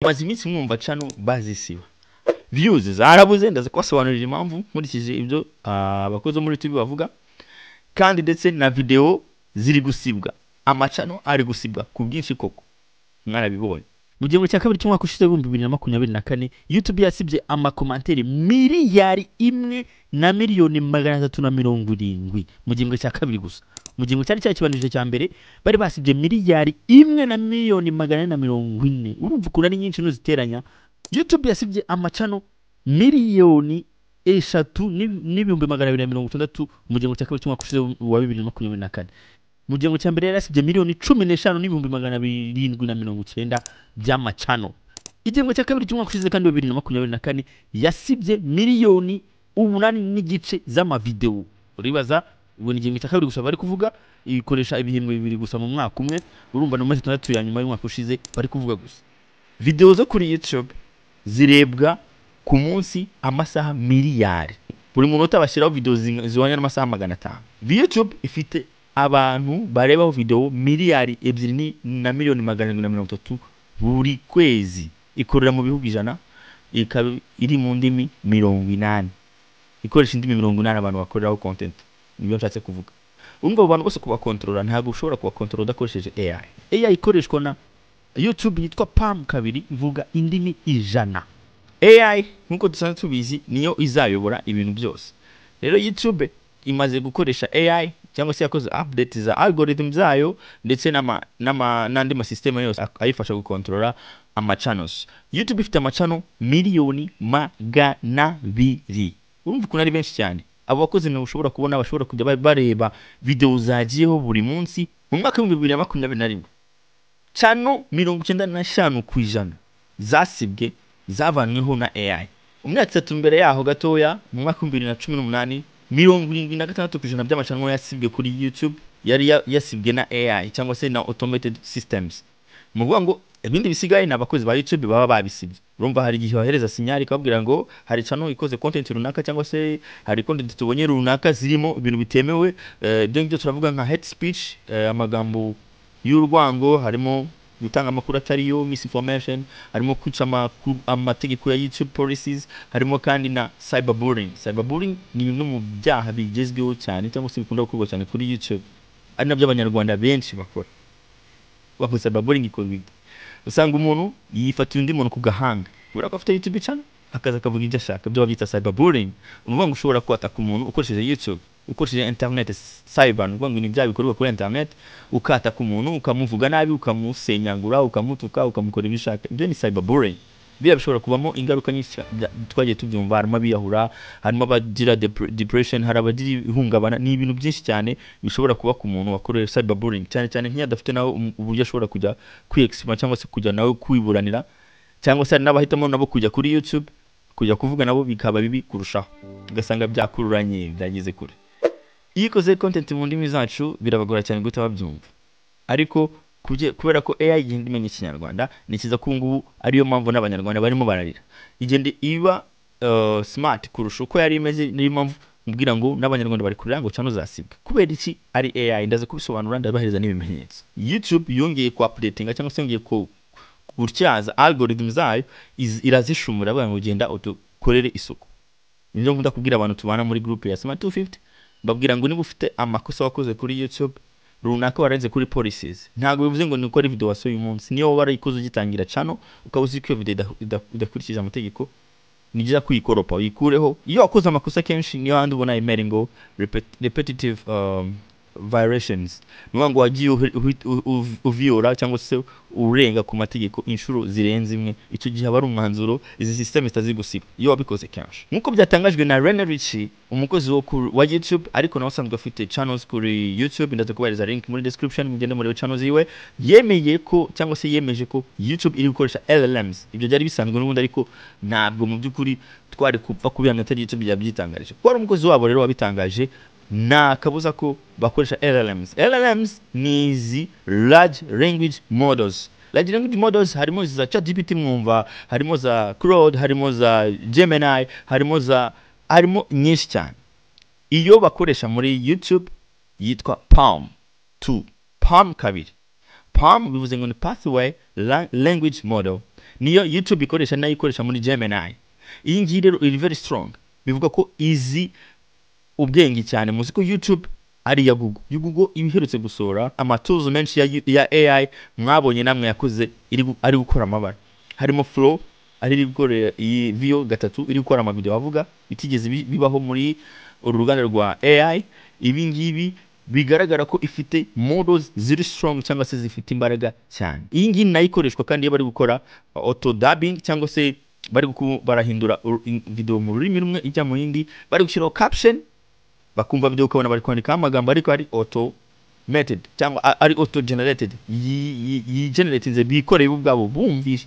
Maze iminsi mwumva channel bazisiba, views zarabuze. Ndaza kubasobanurira impamvu nkurikije ibyo abakozi bo muri YouTube bavuga. Kandi ndetse na video ziri gusibwa, ama channel ari gusibwa ku bwinshi koko, mwarabibonye. Mu gihembwe cya kabiri cy'umwaka ushize w'2024, YouTube yasibye ama commentaire 1,370,000,000 mu gihembwe cya kabiri gusa. Mu gihembwe cyari cyakibanjirije cya mbere, bari basibye 1,440,000,000. Urumva ukuntu ari nyinshi nuziteranya. YouTube yasibye ama channel 3,260,000 mu gihembwe cya kabiri cy'umwaka ushize wa 2024. Mu gihembwe cya mbere yari yasibye 15,790,000 by'ama channel. Igihembwe cya kabiri cy'umwaka ushize kandi wa 2024 yasibye 8.5 miliyoni z'amavidewo. Uribaza, ubwo ni igihembwe cya kabiri gusa bari kuvuga, ikoresha ibihembwe 2 gusa mu mwaka umwe. Urumva ni mu mezi 6 ya nyuma y'umwaka ushize bari kuvuga gusa. Videwo zo kuri YouTube zirebwa ku munsi amasaha miliyari. Buri munota bashyiraho videwo zihwanye n'amasaha 500. YouTube ifite abantu barebaho videwo 2,730,000,000 buri kwezi. Ikorera mu bihugu 100, ikaba iri mu ndimi 80, ikoresha indimi 80 abantu bakoreraho content, nibyo nshatse kuvuga. Urumva abo bantu bose kubakontorora, ntabwo ushobora kubakontorora udakoresheje AI. AI ikoreshwa na YouTube yitwa PaLM 2, ivuga indimi 100. AI nk'uko dusanzwe tubizi niyo izayobora ibintu byose. Rero YouTube imaze gukoresha AI cyangwa se yakoze update za algorithm zayo ndetse n'andi masisiteme yose ayifasha gukontorora ama channels. YouTube ifite ama channel 200,000,000. Urumva ukuntu ari benshi cyane. Abo bakozi ntabwo ushobora kubona bashobora kujya bareba video zagiyeho buri munsi. Mu mwaka w'2021, channel 95% zasibwe zavanyweho na AI. Mu myaka 3 mbere yaho gatoya, mu mwaka w'2018, 76% by'ama channel yasibwe kuri YouTube yari yasibwe na AI cyangwa se na automated systems. Mu kuvuga ngo ibindi bisigaye ni abakozi ba YouTube baba babisibye. Urumva hari igihe bahereza signal ikababwira ngo hari channel ikoze content runaka cyangwa se hari content tubonye runaka zirimo ibintu bitemewe. Ibyo ngibyo turavuga nka hate speech, amagambo y'urwango, harimo gutanga amakuru atariyo, misinformation, harimo kwica amategeko ya YouTube policies, harimo kandi na cyberbullying. Cyberbullying ni bimwe mu byaha bigezweho cyane cyangwa se bikunda gukorwa cyane kuri YouTube, ari nabyo Abanyarwanda benshi bakora. Bakoze cyberbullying ikorwa ite? Usanga umuntu yifatira undi muntu ku gahanga kubera ko afite YouTube channel, akaza akavuga ibyo ashaka, ibyo babyita cyberbullying. Ni ukuvuga ngo ushobora kwataka umuntu ukoresheje YouTube, ukoresheje internet. Cyber ni ukuvuga ngo ni bya bikorwa kuri internet, ukataka umuntu, ukamuvuga nabi, ukamusenyagura, ukamutuka, ukamukora ibyo ushaka. Ibyo ni cyberbullying. Biriya bishobora kubamo ingaruka nyinshi, twagiye tubyumva. Harimo abiyahura, harimo abagira depression, hari abagira ihungabana. Ni ibintu byinshi cyane bishobora kuba ku muntu wakorewe cyberbullying, cyane cyane nk'iyo adafite nawe uburyo ashobora kujya kwiyexprima cyangwa se kujya nawe kwiburanira, cyangwa se hari n'abahitamo nabo kujya kuri YouTube kujya kuvuga, nabo bikaba bibi kurushaho, ugasanga byakururanye, byageze kure. Iyo ikoze content mu ndimi zacu birabagora cyane guhita babyumva, ariko kubera ko AI igenda imenya Ikinyarwanda, ni cyiza ko ubu ngubu ariyo mpamvu n'Abanyarwanda barimo bararira. Igenda iba smart kurusha uko yari imeze. Niyo mpamvu mubwira ngo n'Abanyarwanda bari kurira ngo channel zasibwe. Kubera iki ari AI? Ndaza kubisobanura, ndabahereza n'ibimenyetso. YouTube yongeye ku updatinga cyangwa se yongeye ku gutyaza algorithm zayo, irazishumura, bavuga ngo genda udukorere isuku. Nibyo nkunda kubwira abantu tubana muri group ya Smart 250. Mbabwira ngo niba ufite amakosa wakoze kuri YouTube runaka, warenze kuri policies, ntabwo bivuze ngo ni uko ari video wasohoye uyu munsi. Niyo waba warayikoze ugitangira channel, ukaba uzi ko iyo video idakurikije amategeko, ni byiza kuyikoropa uyikureho. Iyo wakoze amakosa kenshi, niyo handi ubona email ngo repetitive violations, ni ukuvuga ngo wagiye uviyora cyangwa se urenga ku mategeko inshuro zirenze imwe. Icyo gihe aba ari umwanzuro izi system zitazigusiba iyo wabikoze kenshi. Nk'uko byatangajwe na Rene Ritchie, umukozi wa YouTube ariko nawe usanzwe afite channels kuri YouTube, ndaza kubahereza link muri description mugende murebe channels yiwe, yemeye ko cyangwa se yemeje ko YouTube iri gukoresha LLMs. Ibyo byari bisanzwe n'ubundi, ariko ntabwo mu by'ukuri twari kupfa kubihamya atari YouTube yabyitangarije. Kuba ari umukozi wabo rero wabitangaje, nta kabuza ko bakoresha LLMs. LLMs ni izi large language models. Large language models harimo za ChatGPT mwumva, harimo za Claude, harimo za Gemini, harimo nyinshi cyane. Iyo bakoresha muri YouTube yitwa PaLM 2, PaLM 2. PaLM bivuze ngo ni Pathway Language Model. Niyo YouTube ikoresha, nayo ikoresha muri Gemini. Iyi ngiyi rero iri very strong, bivuga ko izi ubwenge cyane. Muzi ko YouTube ari iya Google. Google iba iherutse gusohora ama tools menshi ya AI, mwabonye namwe yakoze ari gukora amabara, harimo Flow ari iri gukora iyi Veo 3 iri gukora amavideo avuga, bitigeze bibaho muri uru ruganda rwa AI. Ibi ngibi bigaragara ko ifite models ziri strong cyangwa se zifite imbaraga cyane. Iyi ngiyi nayo ikoreshwa kandi iyo bari gukora auto dubbing, cyangwa se bari barahindura video mu rurimi rumwe ijya mu yindi, bari gushyiraho caption, bakumva video ukabona bari kwandikaho amagambo ariko ari automated cyangwa ari auto generated, yigeneratinze, bikoreye bo ubwabo,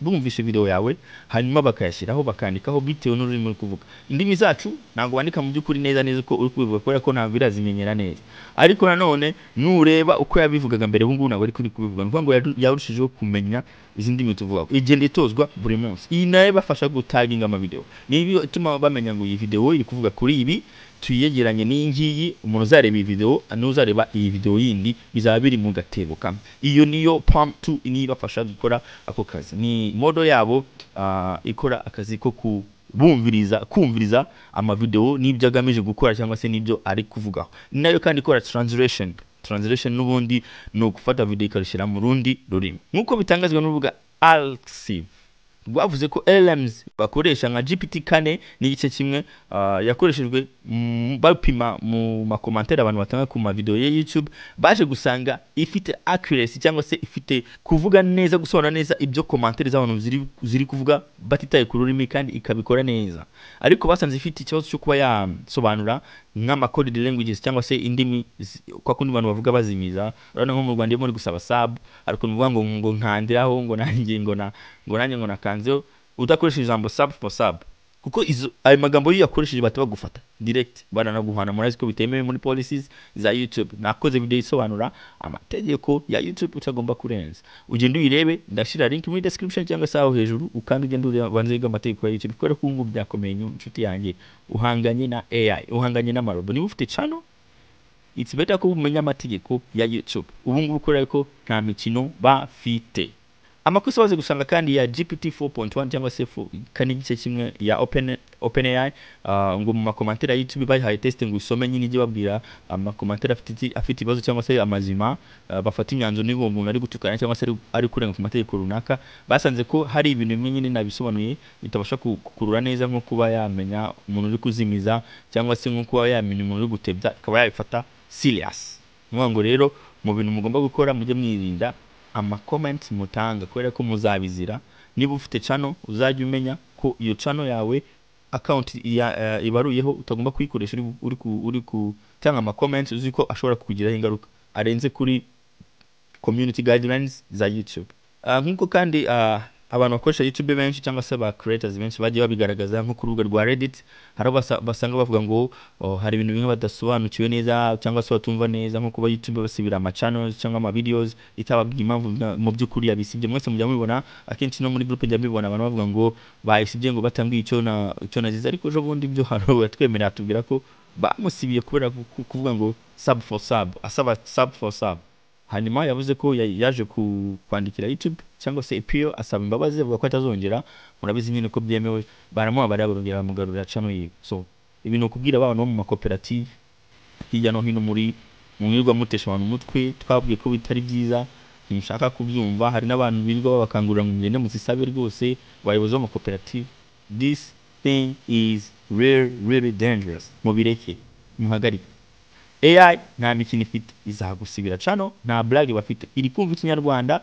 bumvishe video yawe, hanyuma bakayashyiraho, bakandikaho bitewe n'ururimi uri kuvuga. Indimi zacu ntabwo bandika mu by'ukuri neza neza uko uri kubivuga, kubera ko ntabwo birazimenyera neza. Ariko nanone nureba uko yabivugaga mbere, ubu ngubu ntabwo ari kuri kubivuga. Ni ukuvuga ngo yarushijeho kumenya izi ndimi tuvuga. Igenda itozwa buri munsi. Iyi nayo ibafasha gutaginga amavideo, niyo ituma bamenya ngo iyi video iri kuvuga kuri ibi, tuyegeranye n'iyi ngiyi. Umuntu uzareba iyi video n'uzareba iyi video yindi bizaba biri mu gatebo kamwe. Iyo niyo PaLM 2, niyo ibafasha gukora ako kazi. Ni model yabo ikora akazi ko kubumviriza, kumviriza amavideo n'ibyo agamije gukora cyangwa se n'ibyo ari kuvugaho. Ni nayo kandi ikora translation. Translation n'ubundi ni ugufata video ikarishyira mu rundi rurimi. Nk'uko bitangazwa n'urubuga arXiv, rwavuze ko LLMs bakoresha nka GPT 4.1 yakoreshejwe bapima mu ma commentaires abantu batanga ku ma video ya YouTube, baje gusanga ifite accuracy cyangwa se ifite kuvuga neza, gusobanura neza ibyo commentaires z'abantu ziri kuvuga batitaye ku rurimi, kandi ikabikora neza. Ariko basanze ifite ikibazo cyo kuba yasobanura nk'ama coded languages cyangwa se indimi kwa kundi abantu bavuga bazimiza. Urabona nko mu Rwanda iyo muri gusaba sub, hari ukuntu uvuga ngo nkandiraho, ngo nanjye ngo na ngo nanjye ngo nakanzeho, udakoresheje ijambo "sub for sub", kuko izo ayo magambo iyo uyakoresheje bahita bagufata direct, baranaguhana. Murazi ko bitemewe muri policies za YouTube. Nakoze video isobanura amategeko ya YouTube utagomba kurenza. Ugende uyirebe, ndashyira link muri description cyangwa se aho hejuru, ukandi ugende ubanze wige amategeko ya YouTube, kubera ko ubu ngubu byakomeye. Inshuti yanjye, uhanganye na AI, uhanganye n'amarobo. Niba ufite channel, it's better ko umenya amategeko ya YouTube ubu ngubu, kubera ko nta mikino bafite. Amakosa baze gusanga kandi ya GPT 4.1 cyangwa se 4.1 ya OpenAI, ngo mu ma commentaires ya YouTube bayihaye test ngo usome nyine ijye babwira ama commentaires afite ibibazo cyangwa se amazima, bafata imyanzuro niba uwo muntu ari gutukana cyangwa se ari kurenga ku mategeko runaka. Basanze ko hari ibintu bimwe nyine nabisobanuye bitabasha gukurura neza, nko kuba yamenya umuntu uri kuzimiza cyangwa se nko kuba yamenya umuntu uri gutebya, akaba yabifata serious. Ni ukuvuga ngo rero mu bintu mugomba gukora, mujye mwirinda ama comments mutanga, kubera ko muzabizira. Niba ufite channel, uzajya umenya ko iyo channel yawe, account ibaruyeho, utagomba kuyikoresha uri gutanga ama comments uzi ko ashobora kukugiraho ingaruka arenze kuri community guidelines za YouTube. Nk'uko kandi abantu bakoresha YouTube benshi cyangwa se ba creators benshi bagiye babigaragaza, nko ku rubuga rwa Reddit, hari aho basanga bavuga ngo, oh, hari ibintu bimwe badasobanukiwe neza cyangwa se batumva neza, nko kuba YouTube basibira ama channels cyangwa ama videos itababwiye impamvu mu by'ukuri yabisibye. Mwese mujya mubibona akenshi, no muri group njya mbibona, abantu bavuga ngo bayisibye ngo batambwiye icyo nazize. Ariko ejo bundi byo hari uwatwemerera atubwira ko bamusibiye kubera kuvuga ngo "sub for sub", asaba sub for sub. Hanyuma yavuze ko yaje kwandikira YouTube cyangwa se appeal, asaba imbabazi, avuga ko atazongera. Murabizi nyine ko byemewe, baramubabarira, barongera bamugarurira channel yiwe. So ibi ni ukubwira abantu bo mu makoperative hirya no hino muri mwirirwa mutesha abantu umutwe. Twabwiye ko bitari byiza, ntimushaka kubyumva. Hari n'abantu birirwa babakangurira ngo mugende muzisabe rwose. Abayobozi b'amakoperative, this thing is really really dangerous. Mubireke, muhagarike. AI nta mikino ifite, izagusibira channel, nta blague bafite. Iri kumva Ikinyarwanda,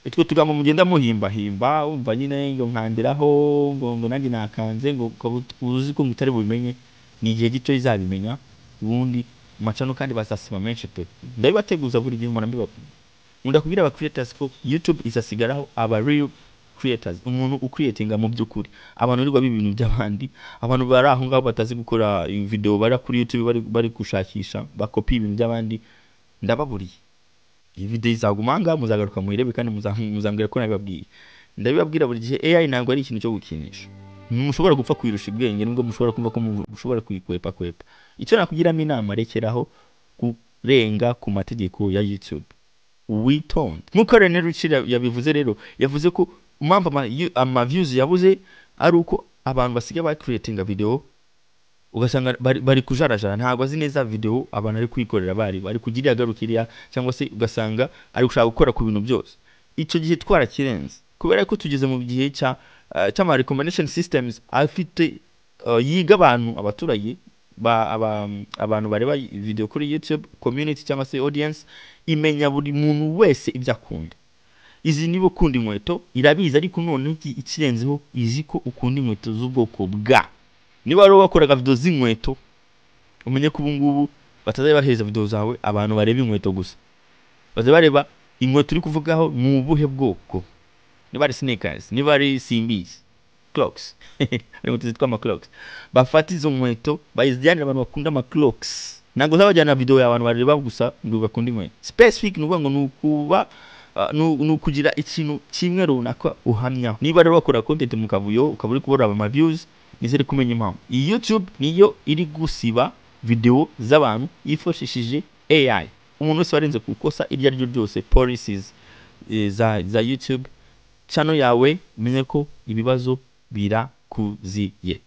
utwo tugambo mugenda muhimbahimba, wumva nyine ngo nkandiraho, ngo nanjye nakanze, ngo ukaba uzi ko mutari bubimenye, ni igihe gito izabimenya. Ubundi ama channel kandi bazasiba menshi pe, ndabibateguza buri gihe, mpora mbibabwira. Nkunda kubwira aba creators ko YouTube izasigaraho aba real creators, umuntu ucreatinga mu by'ukuri. Abantu birirwa biba ibintu by'abandi, abantu bari aho ngaho batazi gukora video, bari kuri YouTube bari gushakisha bakopi ibintu by'abandi, ndababuriye. Iyi video izaguma aha ngaha, muzagaruka muyirebe kandi muzambwira ko nabibabwiye. Ndabibabwira buri gihe, AI ntabwo ari ikintu cyo gukinisha. Ntimushobora gupfa kuyirusha ubwenge, nubwo mushobora kumva ko mushobora kuyikwepa kwepa. Icyo nakugiramo inama, rekeraho kurenga ku mategeko ya YouTube, witonde. Nk'uko Rene Ritchie yabivuze rero, yavuze ko Impamvu ama views yabuze ari uko abantu basigaye ba creatinga video, ugasanga bari kujarajara, ntabwo azi neza video abantu ari kwikorera, bari kugira agaruka iriya, cyangwa se ugasanga ari gushaka gukora ku bintu byose. Icyo gihe twarakirenze, kubera ko tugeze mu gihe cya cy'ama recommendation systems afite yiga abantu, abaturage abantu bareba video kuri YouTube, community cyangwa se audience imenya buri muntu wese ibyo akunda. Izi niba ukunda inkweto irabizi, ariko noneho ikirenzeho izi ko ukunda inkweto z'ubwoko bwa, niba wari wakoraga video z'inkweto, umenye ko ubu ngubu batazajya bahereza video zawe abantu bareba inkweto gusa, bazajya bareba inkweto uri kuvugaho ni ubuhe bwoko, niba ari sneakers, niba ari simbizi Crocs, hari inkweto zitwa ama Crocs, bafata izo nkweto bayizijyanira abantu bakunda ama Crocs. Ntabwo zabajyana video yawe abantu bareba gusa ngo bakunda inkweto specific. Ni ukuvuga ngo ni ukuba ni ukugira ikintu kimwe runaka uhamyaho. Niba rero wakora content mu kavuyo ukaba uri kubura ama views, nizere kumenya impamvu. Iyi YouTube niyo iri gusiba video z'abantu yifashishije AI. Umuntu wese warenze ku ikosa iryo ari ryo ryose, policies za YouTube channel yawe, umenye ko ibibazo birakuziye.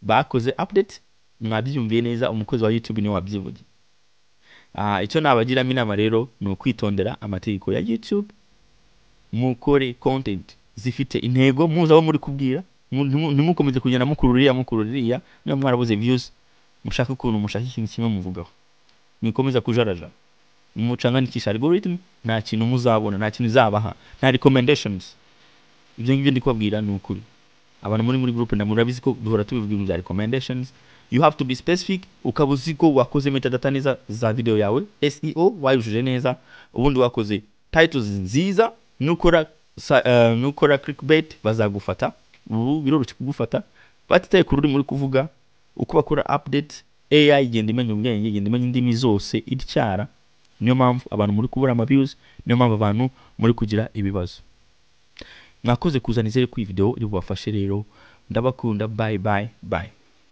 Bakoze update, mwabyumviye neza, umukozi wa YouTube niwe wabyivugiye. Icyo nabagiramo inama rero ni ukwitondera amategeko ya YouTube, mukore content zifite intego, muzi abo muri kubwira, ntimukomeze kugenda mukurura iriya, mukurura iriya. Niba mwarabuze views, mushake ukuntu mushaka ikintu kimwe muvugaho, mwikomeza kujarajara mucanganikisha algorithm. Nta kintu muzabona, nta kintu izabaha, nta recommendations. Ibyo ngibyo ndi kubabwira ni ukuri. Abantu muri group na murabizi ko duhora tubivuga ibintu bya recommendations. You have to be specific, ukaba uzi ko wakoze metadata neza za video yawe, SEO wayujuje neza, ubundi wakoze titles nziza. Nukora clickbait bazagufata. Ubu biroroshye kugufata batitaye ku rurimi uri kuvuga. Uko bakora update, AI igenda imenya ubwenge, igenda imenya indimi zose ityara. Niyo mpamvu abantu muri kubura ama views, niyo mpamvu abantu muri kugira ibibazo. Mwakoze kuza, nizere ko iyi video iri bubafashe. Rero ndabakunda, bye bye bye.